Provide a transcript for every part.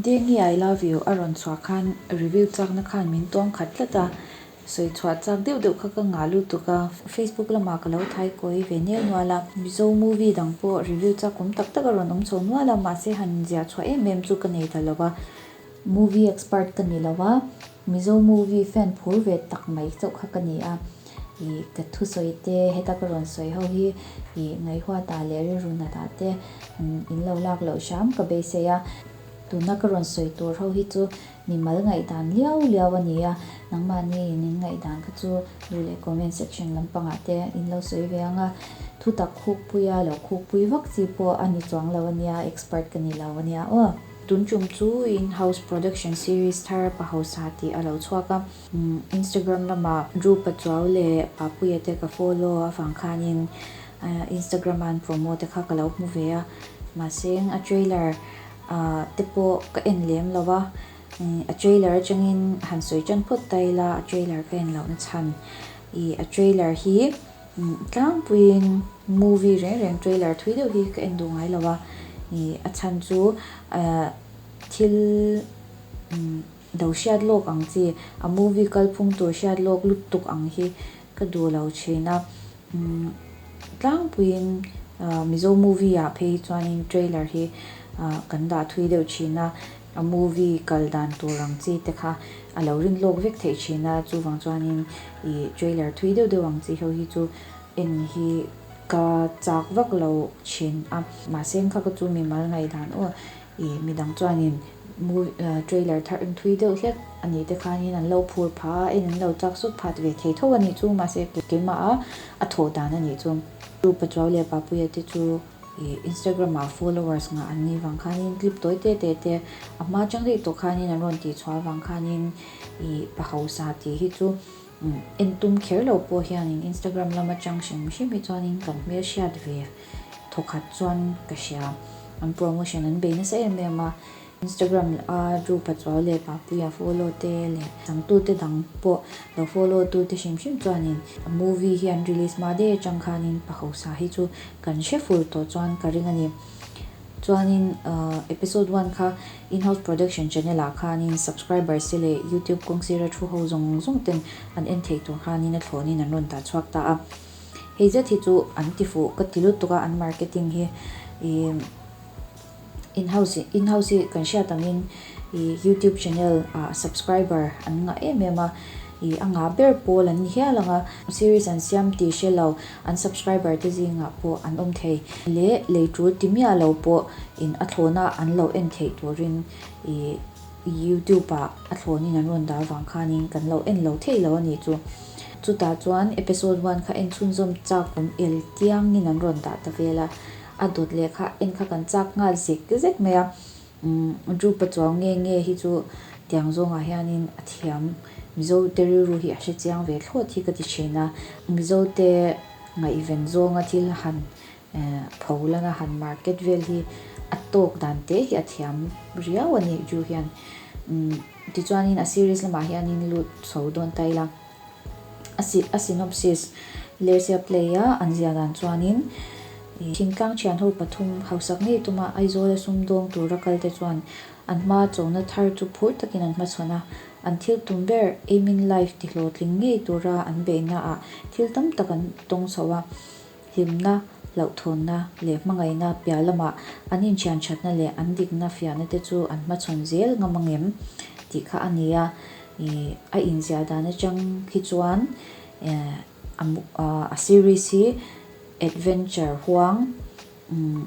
Dengi I love you a rawn chhuah khan review chakna khan min tuam khat tlat a, sawi chhuah chak deuh deuh kha ka ngah lutuk a, Facebook lamah ka lo thai kawi ve nel nual a, Mizo movie dang pawh review chak awm tak tak a rawn awm chho nual a, mahse han ziah chhuah em em chu ka nei ta lo va. Movie expert ka ni lo va, Mizo movie fan phur ve tak mai chauh kha ka ni a, ih ka thusawi te heta ka rawn sawi ho hi ih ngaihhuat ah leh rilru nat ah te in lo lak loh hram ka beisei a. Tuna ka rawn sawi tur ho hi chu mimal ngaihdan liau liau a ni a, nangmahni in in ngaihdan kha chu duh leh comment section lampangah te in lo sawi ve ang a, thutak khukpui a lo khukpui vak chi pawh a ni chuang lo a nia, expert ka ni lo a nia aw. Tun tum chu in house production series thar pa hausa tih a lo chhuak a, Instagram lamah Drew Pachuau leh Papuia te ka follow avang khanin Instagram a an promo te kha ka lo hmu ve a, mahse a trailer te pawh ka en lem lo a, a trailer atangin han sawi tan phawt ta ila a trailer ka en lohna chhan ih a trailer hi Tlangpuiin movie reng reng trailer thui deuh hi ka en duh ngai lo a, ih a chhan chu eh thil do hriat lawk ang chi a movie kalphung tur hriat lawk lutuk ang hi ka duh lo thin a, tlangpuiin Mizo movie ah phei chuanin trailer hi kan dah thui deuh thin a. A movie kal dan tur ang chi te kha a lo rin lawk vek theih thin a, chuvang chuanin ih trailer thui deuh deuh ang chi ho hi chu en hi ka chak vak lo thin a, mahse kha ka chu mimal ngaihdan aw ih midang chuanin movie trailer thar thui deuh hlek a nih te khanin an lo phur phah a, en an lo chak sawt phat ve thei tho a nih chu, mahse keimah a a thawh dan a nih chu. Pachuau leh Papuia te chu. Ih Instagram ah followers ngah an nih vang khanin clip tawi te te te a hma chang daih tawh khanin an rawn tih chhuah avang khanin ih pa hausa tih hi chu en tum kher lo pawh hianin Instagram lam atang hrim hrim hi chuanin kan hmelhriat ve thawkhat chuan ka hria an promotion an bei nasa em em a. Instagram a Drew Pachuau leh Papuia follow te leh changtute dang pawh lo follow tute hrim hrim chuanin a movie hi an release hma daih atang khanin pa hausa hi chu kan hre fur tawh chuan ka ring a ni. Chuanin episode one kha in-house production channel ah khanin subscribers te leh youtube kawng sira thu ho zawng zawng ten an en theih tur khanin a thlawnin an rawn dah chhuak ta a. Hei zet hi chu an ti fuh ka ti lutuk a an marketing hi ih. In-house in-house hi kan hriat angin ih youtube channel ah subscriber an ngah em em a ih a ngah ber pawl an ni hial ang a series an siam tih hre lo an subscriber te zingah pawh an awm thei leh lei tul ti miah lo pawh in a thlawna an lo en theih turin ih youtube ah a thlawnin an rawn dah avang khanin kan lo en lo theih lo a nih chu chutah chuan episode one kha en chhunzawm chak awm el tiangin an rawn dah ta vel a. A dawt leh kha en kha kan chak nghal zek zek mai a, umm Drew Pachuau nge nge hi chu tiang zawngah hianin a thiam Mizo te rilru hi a hre chiang ve thlawt hi ka ti thin a, Mizo te ngaihven zawnga thil han eh pho lana han market vel hi a tawk dan te hi a thiam riau a ni Drew hian, umm tichuanin a series lamah hianin lut chho dawn ta ila. A synopsis, Lersia play a an ziah dan chuanin thingtlang thian ho pathum hausak ngei tuma Aizawla sumdawng tura kalte chuan an hma chona thar chu phur takin an hmachhawn a, an thil tum ber aim in life ti hlawhtling ngei tura an beihna ah thil tam tak an tawng chho a, hlimna, hlauhthawnna leh hmangaihna piah lamah an inthian thatna leh an dikna fiahna te chu an hmachhawn zel ngam ang em tih kha a ni a. Ih a inziah dan atang hi chuan eh a series hi adventure huang umm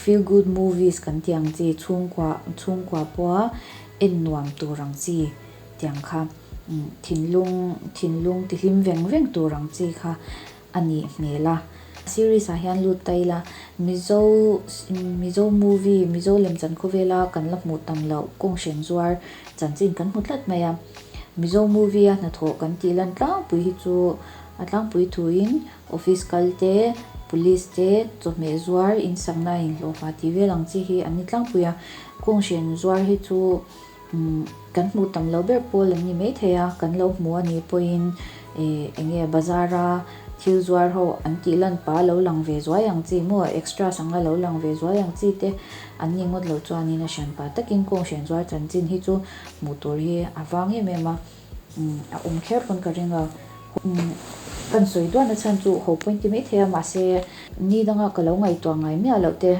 feel good movies kan tih ang chi chhungkua chhungkua pawha en nuam tur ang chi tiang kha umm thinlung thinlung tihlim veng veng tur ang chi kha a nih hmel a. Series ah hian lut ta ila, Mizo Mizo movie, Mizo lemchan khawvela kan la hmuh tam loh kawnghren zuar chanchin kan hmu tlat mai a. Mizo movie a hnathawh kan tih lan tlangpui hi chu a tlangpui thuin office kal te, police te, chawhmeh zuar, insakna inhlawhfa tih vel ang chi hi an ni tlangpui a. Kawnghren zuar hi chu Kan hmuh tam lo ber pawl an ni maithei a, kan lo hmu a nih pawhin ih eng nge bazar a Thil zuar ho an tih lan pa lo lang ve zuai ang chi maw, extras anga lo lang ve zuai ang chi te an nih ngawt loh chuanin a hran pa takin kawnghren zuar chanchin hi chu hmuh tur hi a vang em em a, a awm kher pawn ka ring a. Kan sawi duahna chhan chu ho pawhin ti maithei a, mahse ni danga ka lo ngaihtuah ngai miah loh te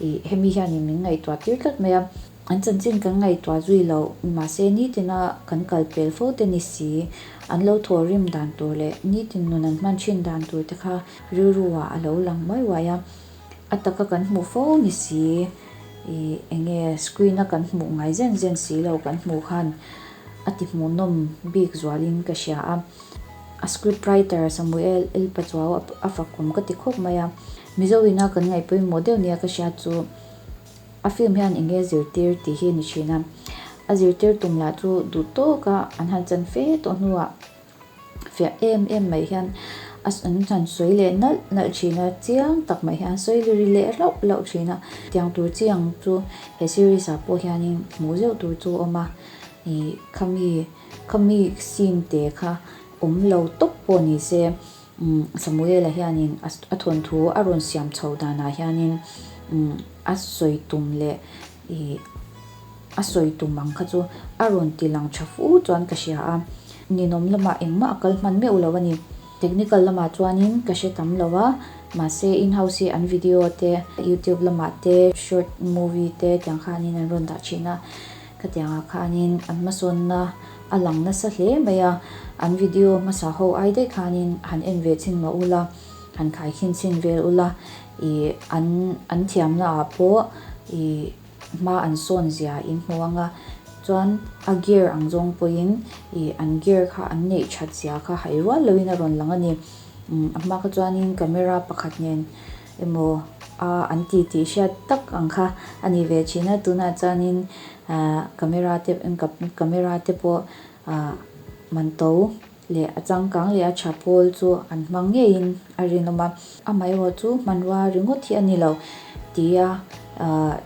ih hemi hianin min ngaihtuah tir tlat mai a. An chanchin kan ngaihtuah zui loh, mahse nitina kan kal pel fo te ni si, an lo thaw rim dan tur leh nitin nun an hman thin dan tur te kha rilru ah a lo lang uai uai a. A taka kan hmuh fo ni si, ih enge screen a kan hmuh ngai zen zen si lo kan hmuh khan a ti hmuhnawm bik zualin ka hria a. A script writer Samuel L Pachuau a fakawm ka ti khawp mai a. Mizo ina kan ngaih pawimawh deuh nia ka hriat chu. A film hian eng nge zirtir tih hi a ni thin a, a zirtir tum lah chu duh tawka an han chan fe tawh hnuah fiah em em mai hian a an han sawi leh nalh nalh thin a, chiang tak mai hian sawi ri leh rauh rauh thin a, tiang tur chi ang chu he series ah pawh hianin hmuh zeuh tur chu a awm a, ih khami khami scene te kha awm lo tawp pawh ni se. Samuela hianin a thawnthu a rawn siam chho danah hianin a sawi tum leh ih a sawi tum ang kha chu a rawn ti lang tha fu chuan ka hria a, ninawm lamah engmah a kal hman meuh lo a ni. Technical lamah chuanin ka hre tam lo a, mahse in-house hi an video te, youtube lamah te, short movie te tiang khanin an rawn dah thin a, khatiangah khanin an hmasawnna A lang nasa hle mai a, an video hmasa ho ai daih khanin han en ve chhin mah ula, han khaikhin chhin vel ula, ih an an thiamna ah pawh ih hma an sawn zia in hmu ang a, chuan a gear ang zawng pawhin ih an gear kha an neih that zia kha hai rual loin a rawn lang a ni. A hma kha chuanin camera pakhat nen emaw a an ti tih hriat tak ang kha a ni ve thin a, tunah chuanin Ahh camera te camera te pawh ahh man to leh a changkang leh a tha pawl chu an hmang ngeiin a rinawm a, amaherawh chu hmanrua ringawt hi a ni lo tia ahh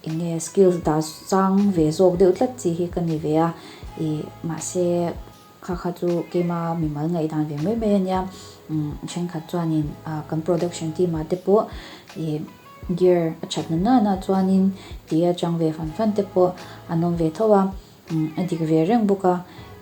eng nge skills dah chang ve zawk deuh tlat chi hi ka ni ve a ih mahse kha kha chu keima mimal ngaihdan ve mai mai a nia umm thenkhat chuanin ah kan production team ah te pawh ih. Gear a that na nana chuanin tih a chang ve fan fan te pawh an awm ve tho a, a dik ve reng bawk a,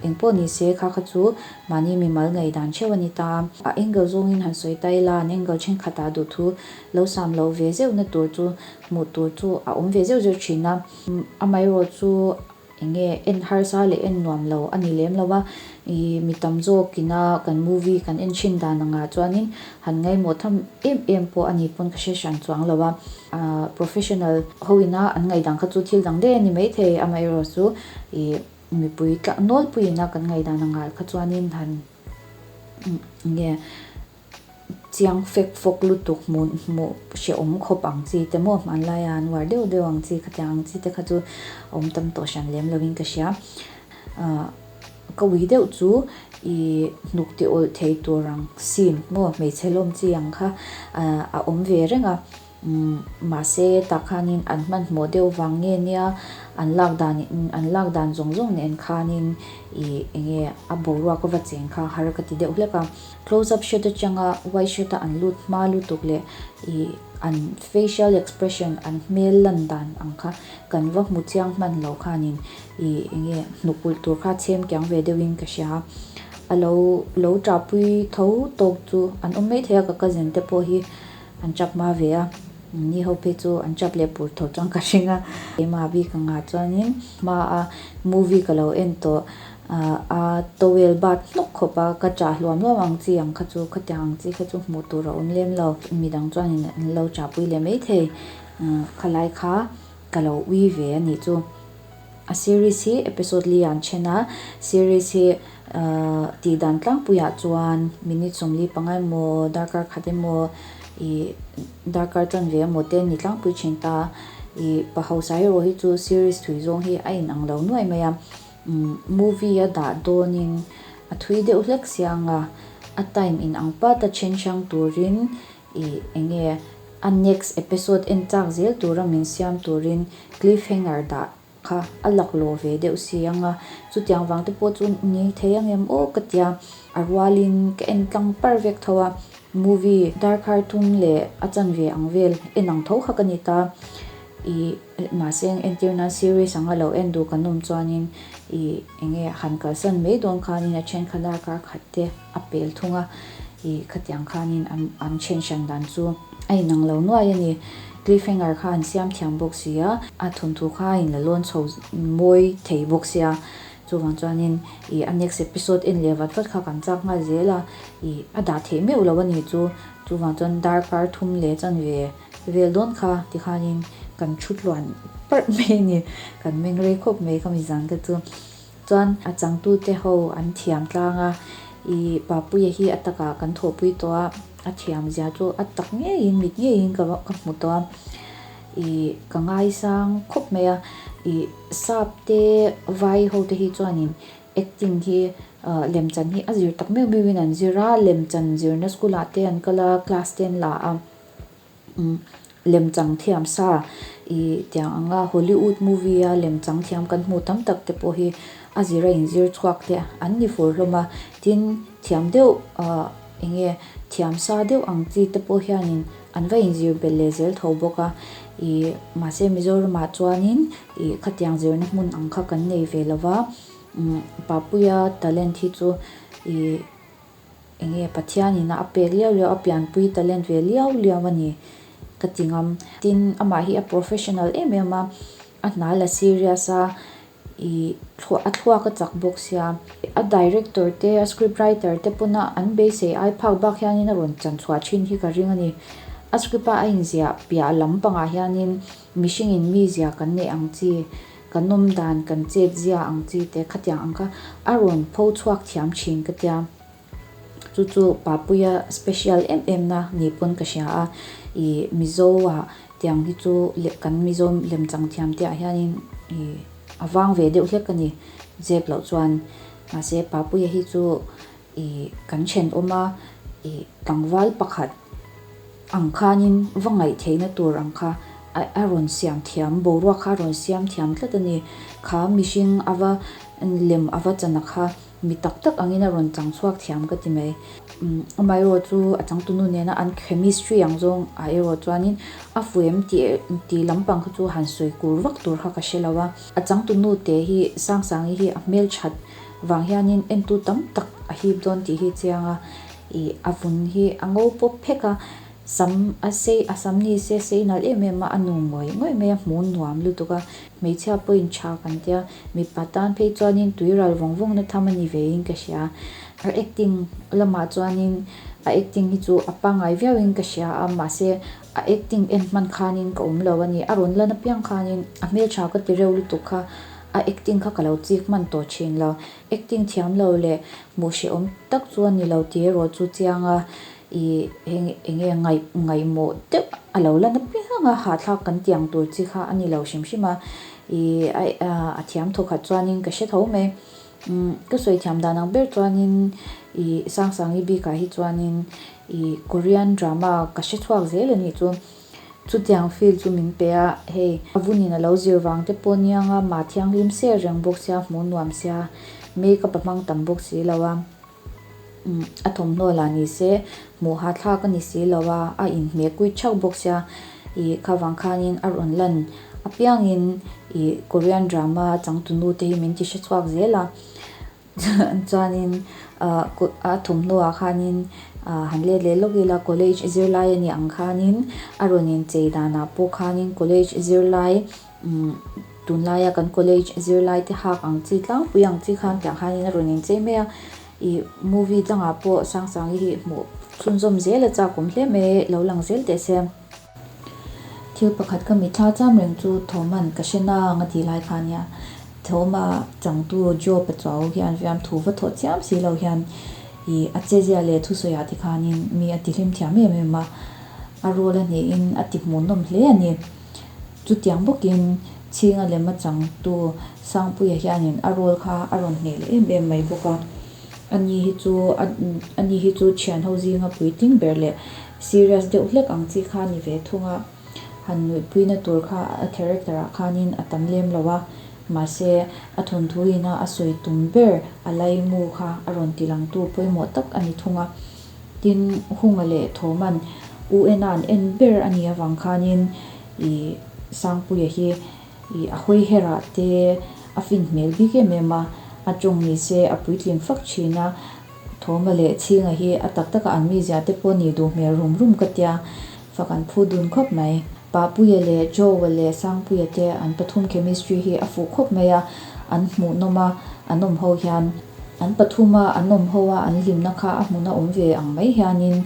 engpawh ni se kha kha chu mahni mimal ngaihdan theuh a ni ta a, a angle zawngin han sawi ta ila an angle thenkhatah duhthu lo sam loh ve zeuhna tur chu hmuh tur chu a awm ve zeuh zeuh thin a, amaherawh chu. Eng nge en harsa leh en nuam lo a ni lem lo a, ih mi tam zawk ina kan movie kan en thin dan angah chuanin han ngaimawh tham em em pawh a ni pawn ka hre hran chuang lo a, ah professional ho ina an ngaihdan kha chu thil dang daih a ni maithei amaherawh chu ih mipui tla nawlpui ina kan ngaihdan angah kha chuanin han eng nge. Chiang fek fawk lutuk hmuh hmuh hrehawm khawp ang chi te maw hmanlaia an uar deuh deuh ang chi khatiang ang chi te kha chu awm tam tawh hran lem lovin ka hria. Ahh ka ui deuh chu ih hnuk ti awlh thei tur ang scene maw hmeichhe lawm chi ang kha ahh a awm ve reng a. Umm mahse tah khanin an hmanhmawh deuh vang nge nia an lak dan an lak dan zawng zawng nen khanin ih eng nge a boruak a va cheng kha har ka ti deuh hlek a. Close up shot atanga wide shot a an lut hma lutuk leh ih an facial expression an hmel lan dan ang kha kan va hmu chiang hman lo khanin ih eng nge hnuk ulh tur kha chhem kiang ve deuhin ka hria a. A lo lo ṭahpui tho tawk chu an awm maithei a ka cousin te pawh hi. An chap hma ve a, ni ho phei chu an chap leh pur tho chuan ka hring a. Keimah bik angah chuanin hma a movie ka lo en tawh a towel bat hnawk khawp a, ka chah hluam hluam ang chi ang kha chu khatiang ang chi kha chu hmuh tur a awm lem lo. Midang chuanin an lo chahpui leh maithei khalai kha ka lo ui ve a nih chu. A series hi episode li an then a, series hi tih dan tlangpuiah chuan minute 45 emaw darkar khat emaw ih darkar chanve emaw te ni tlangpui thin ta a, ih pa hausa erawh hi chu series thui zawng hi a inang lo nuai mai a, movie a dah dawnin a thui deuh hlek sia anga a time inang pat a then hrang turin ih eng nge a next episode en chak zel tura min siam turin cliffhanger dah. kha a laklawh ve deuh si ang a, chutiang vang te pawh chu ni thei ang em aw ka tia, a rualin ka en tlang par vek tho a, movie darkar thum leh a chanve ang vel en ang tho kha ka ni ta, ih mahse entir nan series anga lo en duh kan awm chuanin ih eng nge han kalsan mai dawn khanin a then kha darkar khat te a pel thung a, ih khatiang khanin an an then hran dan chu a inang lo nuai a ni. Cliffhanger kha an siam thiam bawk si a, a thawnthu kha a inla lawn chho mawi thei bawk sia, chuvang chuanin ih a next episode en leh vat vat kha kan chak nghal zel a, ih a dah theih meuh lo a ni chu, chuvang chuan darkar thum leh chanve vel dawn kha tikhanin kan thu tluan parh mai a ni, kan meng rei khawp mai khami zan kha chu. Chuan a changtute ho an thiam tlang a, ih Papuia hi a takah kan thawhpui tawh a, a thiam zia chu a tak ngeiin mit ngeiin ka ka hmu tawh a, ih ka ngaisang khawp mai a, ih sap te vai ho te hi chuanin acting hi ah lemchan hi a zir tak meuh meuhin an zir a, lemchan zirna school ah te an kal a, class te an la a. Lemchang thiam sa ih tiang anga Hollywood movie a lemchang thiam kan hmuh tam tak te pawh hi a zir a inzir chhuak te an ni fur hlawm a, tin thiam deuh ah eng nge thiam sa deuh ang chi te pawh hianin an va inzir belh leh zel tho bawk a, ih mahse Mizoramah chuanin ih khatiang zirna hmun ang kha kan nei ve lo va, Papuia talent hi chu ih. Eng nge Pathian in a pek liau liau, a pianpui talent ve liau liau a ni ka ti ngam. Tin, amah hi a professional em em a, a hna la serious a, ih a thluak a chak bawk sia. A director te, a script writer te pawna an beisei ai phak bak hianin a rawn chan chhuah thin hi ka ring a ni. A script a a inziah piah lam pangah hianin mihringin mizia kan neih ang chi, Kan awm dan, kan chet zia ang chi te khatiang ang kha a rawn pho chhuak thiam thin ka tia. Chu chu Papuia special em em na ni pawn ka hria a, ih Mizo ah tiang hi chu kan Mizo lemchang thiam te ah hianin ih a vang ve deuh hlek a ni zep loh chuan. Mahse Papuia hi chu ih kan thenawm a, ih tlangval pakhat ang khanin va ngaih theihna tur ang kha a a rawn siam thiam, boruak kha a rawn siam thiam tlat a ni. Kha mihring a va lem a va chana kha mi tak tak angin a rawn chang chhuak thiam ka ti mai. Amaherawh chu a changtunu nena an chemistry ang zawng ah erawh chuanin a fu em tih tih lampang kha chu han sawi kur vak tur kha ka hre lo a. A changtunu te hi Sangsangi hi a hmelthat vang hianin entu tam tak a hip dawn tih hi chiang a. Ih a vun hi a ngo pawp phek a, sam a sei a sam ni se sei nalh em em a, a nu ngawih ngawih mai a, hmu nuam lutuk a, hmeichhia pawhin tha kan tia, mipa tan phei chuanin tui ral vawng vawng na tham a ni ve in ka hria. A acting lamah chuanin a acting hi chu a pangngai viau in ka hria a, mahse a acting en hman khanin ka awm lo a ni, a rawn lan apiang khanin a hmeltha ka ti reuh lutuk kha, a acting kha ka lo chik hman tawh thin lo. Acting thiam lo leh hmuh hrehawm tak chu a ni lo tih erawh chu chiang a, ih eng enge ngaih ngaihmawh deuh a lo lan apiang a, hahthlak kan ti ang tur chi kha a ni lo hrim hrim a, ih a thiam thawkhat chuanin ka hre tho mai. Umm ka sawi thiam dan ang ber chuanin ih Sangsangi bikah hi chuanin ih Korean drama ka hre chhuak zel a nih chu. Chutiang feel chu min pe a, hei a vunin a lo zir vang te pawh niang a, mah thianghlim ser reng bawk sia, hmuh nuam sia, makeup a hmang tam bawk si lo a, umm a thawmhnaw lah ni se, hmuh hahthlak a ni si lo a, a inhmeh kuit thak bawk sia, ih kha vang khanin a rawn lan apiangin ih Korean drama changtunu te hi min ti hre chhuak zel a. Chuanin a thawmhnaw ah khanin han let leh lawk ila college zirlai a nih ang khanin a rawn inchei danah pawh khanin college zirlai tunlaia kan college zirlai te hak ang chi tlangpui ang chi khan tiang khanin a rawn inchei mai a, ih movie dangah pawh Sangsangi hi hmuh chhunzawm zel a chak awm hle mai lo lang zel teh se. Thil pakhat ka mitthla cham reng chu Thawman ka hre nang a tih lai kha nia. Thawma changtu Joe Pachuau hian fiamthu va thawh chiam si lo hian ih a chezia leh thusawiah te khanin mi a tihlim thiam em em a, a role a hnehin a ti hmuhnawm hle a ni. Chutiang bawkin Chhinga lema changtu Sangpuia hianin a role kha a rawn hneh leh em em mai bawk a. Ani hi chu ani hi chu thianho zinga puitling ber leh serious deuh hlek ang chi kha a ni ve thung a, han nuihpuina tur kha a character ah khanin a tam lem lo a. Mahse, a thawnthu ina a sawi tum ber a laimu kha a rawn tilangtu pawimawh tak a ni thung a. Tin, Hunga leh Thawman UN-a an en ber a nih avang khanin ih Sangpuia hi ih a hawi herah te a fin hmel bik em em a, a tawng ni se a puitling fak thin a. Thawma leh Chhinga hi a tak taka an mizia te pawh nih duh hmel rum rum ka tia, fak an phu dun khawp mai. Papuia leh Joe-a leh Sangpuia te an pathum chemistry hi a fuh khawp mai a, an hmuhnawm a, an awm ho hian an pathum a, an awm ho a, an hlimna kha a hmun a awm ve ang mai hianin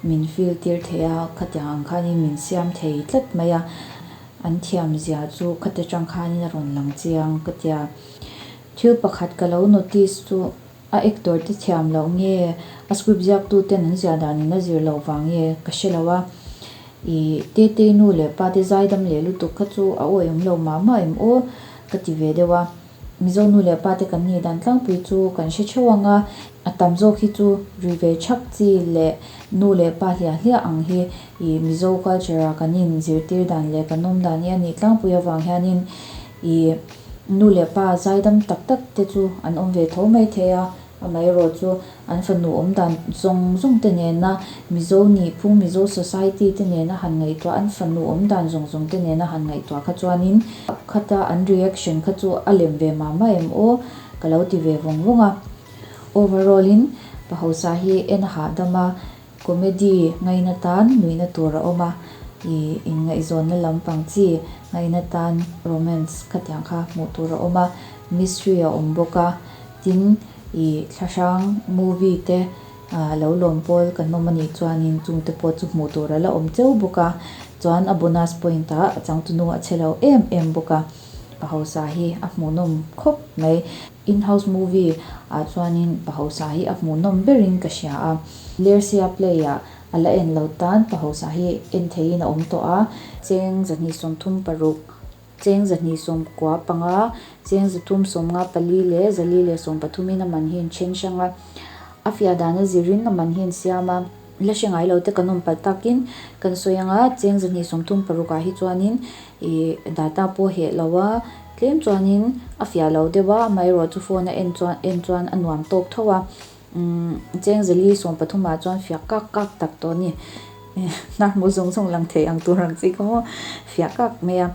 min feel tir thei a, khatiang ang khanin min siam thei tlat mai a, an thiam zia chu khati atang khanin a rawn lang chiang ka tia. Thil pakhat ka lo notice chu A actor te thiam loh nge a script ziak tu ten an ziah dan in a zir loh vang nge ka hre lo a, i Tetei nu leh pa te zaidam leh lutuk kha chu a awih awm lo mah mah em aw ka ti ve deuh a. Mizo nu leh pa te kan nih dan tlangpui chu kan hre theuh ang a, a tam zawk hi chu ri ve thak chi leh nu leh pa hliah hliah ang hi i Mizo culture ah kan in zirtir dan leh kan awm dan hi a nih tlangpui avang hianin i Nu leh pa zaidam tak tak te chu an awm ve tho mai thei a, amaherawh chu an fanu awm dan zawng zawng te nena Mizo nihphung, Mizo society te nena han ngaihtuah, an fanu awm dan zawng zawng te nena han ngaihtuah kha chuanin khata an reaction kha chu a lem ve mah mah em aw ka lo ti ve vawng vawng a. Overall in pa hausa hi en a hahdam a, Comedy ngaina tan nuihna tur a awm a, ih inngaihzawnna lampang chi ngaina tan romance khatiang kha hmuh tur a awm a, mystery a awm bawk a, tin ih thlahrang movie te ah lo lawm pawl kan awm anih chuanin chungte pawh chu hmuh tur a la awm cheu bawk a, chuan a bonus point ah a changtunu a chhe lo em em bawk a, pa hausa hi a hmuhnawm khawp mai. In-house movie ah chuanin pa hausa hi a hmuhnawm berin ka hria a, Lersia play ah a la en lo tan pa hausa hi en theihin a awm tawh a, cheng 236, cheng 295, cheng 354 leh 430 in a man hi an then hrang a, a fiah dan a zirin a man hi an siam a. La hre ngai lo te kan awm palh takin kan sawi ang a, cheng 236 ah hi chuanin ih data pawh heh lo a, tlem chuanin a fiah lo deuh a, amaherawh chu phone a en chuan en chuan a nuam tawk tho a, umm cheng 430 ah chuan fiah kak kak tak tawh a ni, hnar hmu zawng zawng lang thei ang tur ang chi kha maw fiah kak mai a.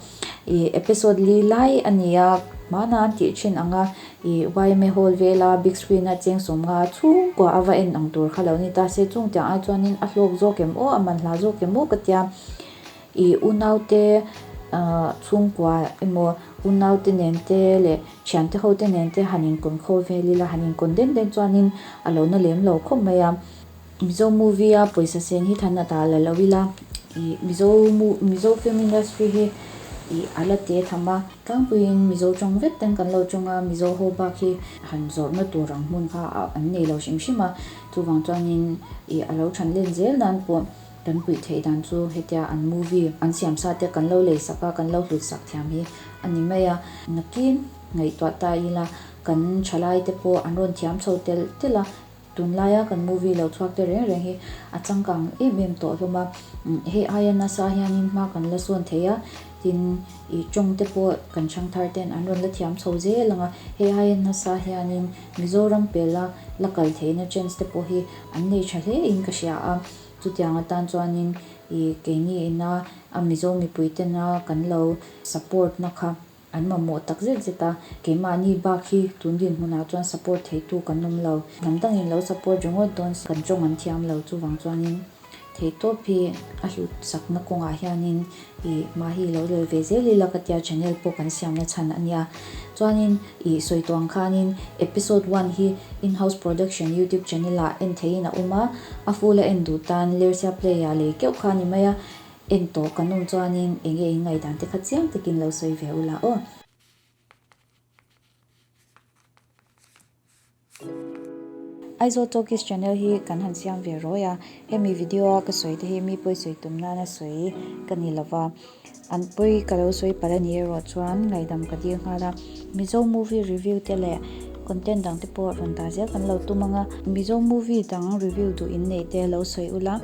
Ih episode li lai a ni a, hmana an tih thin ang a, ih yma hall vela big screen a cheng sawmnga chhungkua a va en ang tur kha lo ni ta se, chung tiang ai chuanin a hlawk zawk em aw, a man hla zawk em aw ka tia, ih unaute ah chhungkua emaw unaute nen te leh thiante ho te nen te han inkawn khaw vel ila han inkawn den den chuanin a lo na lem lo khawp mai a. Mizo movie a pawisa sen hi than a dah la lo ila ih Mizo Mizo film industry hi ih a la te tham a tlangpuiin Mizo tawng vek ten kan lo tawng a Mizo ho bak hi han zawrhna tur ang hmun kha an nei lo hrim hrim a chuvang chuanin ih a lo than len zel nan pawh kan puih theih dan chu hetia an movie an siam sa te kan lo lei sak a kan lo hlut sak thiam hi a ni mai a nakin ngaihtuah ta ila kan thalai te pawh an rawn thiam chho telh telh a. Tunlaia kan movie lo chhuak te reng reng hi a changkang em em tawh hlawm a, hei aia nasa hianin hma kan la sawn thei a, tin ih tawng te pawh kan hrangthar ten an rawn la thiam chho zel ang a, hei aia nasa hianin Mizoram pela la kal theihna chance te pawh hi an nei tha hle in ka hria a, chutiang atan chuanin ih keini ina a Mizo mipui tena kan lo support na kha. An mamawh tak zet zet a, keimahni bak hi tun dinhmunah chuan support theitu kan awm lo. Hnam dangin lo support ringawt dawn si kan tawng an thiam lo chuvang chuanin theihtawp hi a hlut sakna kawngah hianin ih hma hi lo lel ve zel ila ka tia channel pawh kan siamna chhan a nia. Chuanin ih sawi tawh ang khanin episode one hi in-house production youtube channel ah en theihin a awm a, a full a en duh tan Lersia play ah lei keuh kha a ni mai a. En tawh kan awm chuanin eng nge in ngaihdan te kha chiang takin lo sawi ve ula aw. Aizawl Talkies channel hi kan han siam ve rawi a, hemi video a ka sawi te hi mi pawi sawi tum nana sawi ka ni lova, an pawi ka lo sawi palh a ni erawh chuan ngaihdam ka dil nghal a, Mizo movie review te leh content dang te pawh rawn dah zel kan lo tum ang a, Mizo movie dang review duh in neih te lo sawi ula.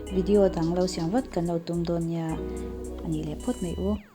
Video dang lo siam vat kan lo tum dawn nia a nih leh phawt mai u.